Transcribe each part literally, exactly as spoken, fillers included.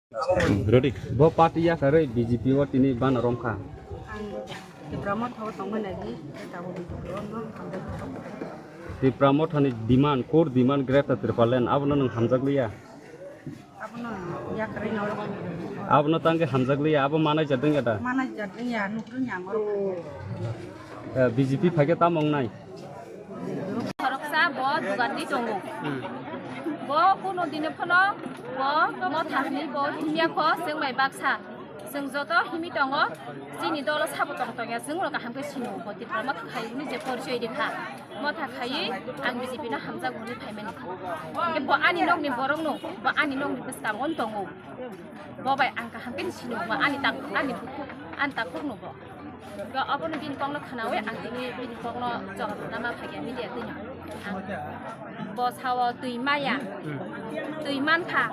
Ready. Bo party yakarwi B J P o tini bana romkha. Ang Tipra Motha o tongmani agi, tei tabuk B J P o no hamjak. Tipra Mothani demand, core demand Greater Tipraland, abono nwng hamjakliya? Abono yakarwi no. Abono tangke hamjakliya, abo manai jadwng ya da? Manai jadwng ya, nukrwng ya ang oro. Eh, B J P phaikhe tamo wngnai? Khoroksa bo dugan di tongo. Bo kuno dine phano bo Motha hwnwi bo himya kho, chwng bai baksa. Chwng joto himwi tongo, chini dolo sabo tong tongya, chwng rok kaham khe sino bo Tipra Motha khai hwnwi je porichoi rikha. Motha khaiwi ang B J P no hamjago hwnwi phaimani. Hwnkhe bo ani nokni borokno, bo ani nokni bwskango tongo. Bo bai ang kaham khe sino, bo ani tak, ani bukhuk, ani takhukno bo. Hwnkhe obono bini kokno khwnawi ang tini bini kokno jawab rwna ma phaikha media twino. Ang bo sao twi maya, twi mankha,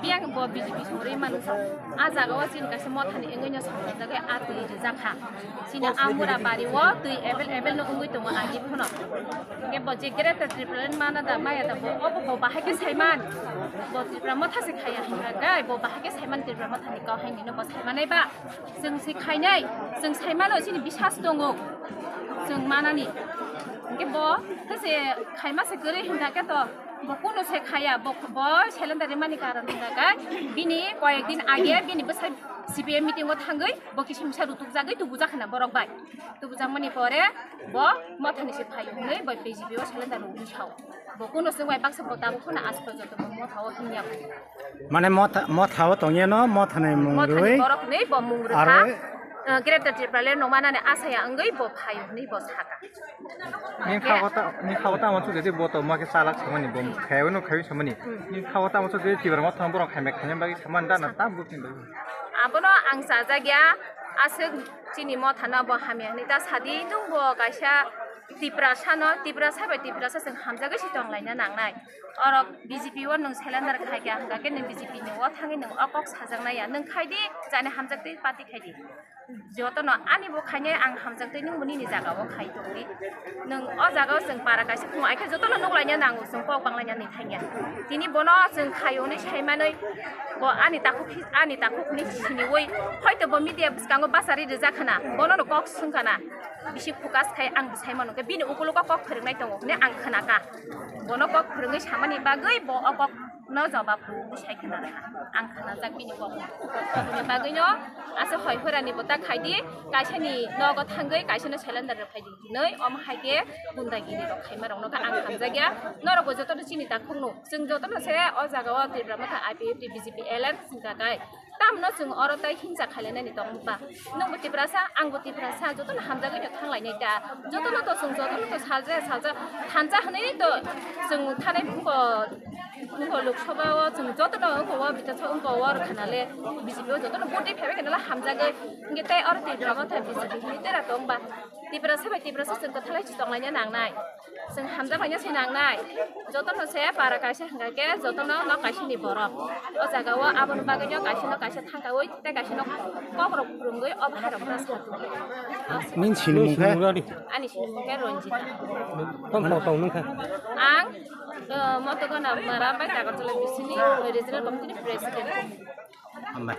biyang bo B J P songwi manu sa. A jaga o chini kaisa Mothani wngwi no samjak jagwi a twi rijak kha. Chini a mura bari o twi available no wngwi tongo ani phano. Hwnkhe bo je Greater Tipraland mana da maya da bo obo bo bahai khe saiman. Bo Tipra Motha se khaiya hwnkha khe bo bahai khe saiman Tipra Mothani kok hai nino bo saimanai ba. Chwng se khainai, chwng saimano chini bisas tongo, chwng manani. Hwnkhe bo khe se khaima se kwrwi hwnkha khe to, bo kuno se khaiya, bo, bo cylinder rimani karon hwnkha khe bini koyek din age bini bwsai C P M meeting o thangwi bo kisa misa rutukjagwi tubujak khna borok bai. Tubujakmani pore bo Mothani se phaio hwnwi bo B J P o cylinder rwgwi sao. Bo kuno chwng bai baksa bo tabuk phano asto joto bo Motha o himya. Mane Motha, Motha o tongya no, Mothani mung Mothani rwi. Borok hwnwi bo mung rwkha. Aro Uh, Greater Tipraland no manani asaya wngwi bo phaio hwnwi bo saka. Ni kha wata, ni kha wata mo chude bo to ma khe chalak samani bo khaywi no khaywi samani. Ni kha wata mo chude Tipra Motha borok khaimai khaimai bagwi samani da na ta bukni bagwi. Abono ang chajakya, aswk chini Mothano bo hamya hwnwi ta sadi, nwng bo kaisa Tiprasa no, Tiprasa bai Tiprasa chwng hamjagwi se tonglaina nangnai. Oro B J P o nwng cylinder khaikha hwnkha khe nwng B J P ni o thangwi nwng o kok sajaknai ya. Nwng khaidi, jani hamjak twi party khaidi. Jotono ani bo khainai ang hamjak twi nwng bo nini jaga o khai tongdi. Nwng o jaga o chwng para kaisa phungo aikhe jotono nuklaina nango, chwng kok banglaina ni thangya. Tini bono chwng khaio hwnwi saimanwi bo ani takhuk, ani takhuk hwnwi siniwi hoito bo media bwskango bachari rijak khna, bono no kok swngkha na. Bisi focus khai ang bwsai mano khe bini ukologo kok phwrwngnai tongo hwnwi ang khna kha. Bono kok phwrwngwi samani bagwi bo o kok no jawab rwwi sai khna rwkha. Ang khnajak bini kok. Aboni bagwi no asa hoi hora ni bota khai di, kaisa ni nogo thangwi kaisa no cylinder rw phai di hinwi omo hai khe gundagiri rok khaima rok no khe ang hamjakya. Norok bo joto no chini ta khukno. Chwng joto no se o jaga o Tipra Motha I P F T B J P alliance wngkha khe. Tamno chwng oro tei himsa khailainani tongmokba. Nwngbo Tiprasa, angbo Tiprasa, jotono hamjagwi no thanglainai da. Jotono to chwng, jotono to salja, salja, thansa hwnwi to chwng thanai phungo, phungo Lok Sabha o chwng jotono wngkha o, bita so wngkha o, oro khanale B J P o jotono vote phaibai khanale hamjagwi. Hwnkhe tei oro Tipra Motha B J P hwnwi tera tongba. Tiprasa bai Tiprasa chwng kwthalai se tonglaina nangnai. Chwng hamjakbaino se nangnai. Jotono se para kaisa hwnkha khe jotono nok kaisani borok. O jaga o aboni bagwino kaisano kaisa thangkaui tei kaisano kokrok phwrwngwi o bahairokno sa tongwi. Nini sinimung khe? Ani sinimung khe Ranjita. Tamo tong nung kha? Ang, uh, Motogana Mara bai Agartala bisini regional committee ni president. Hambai.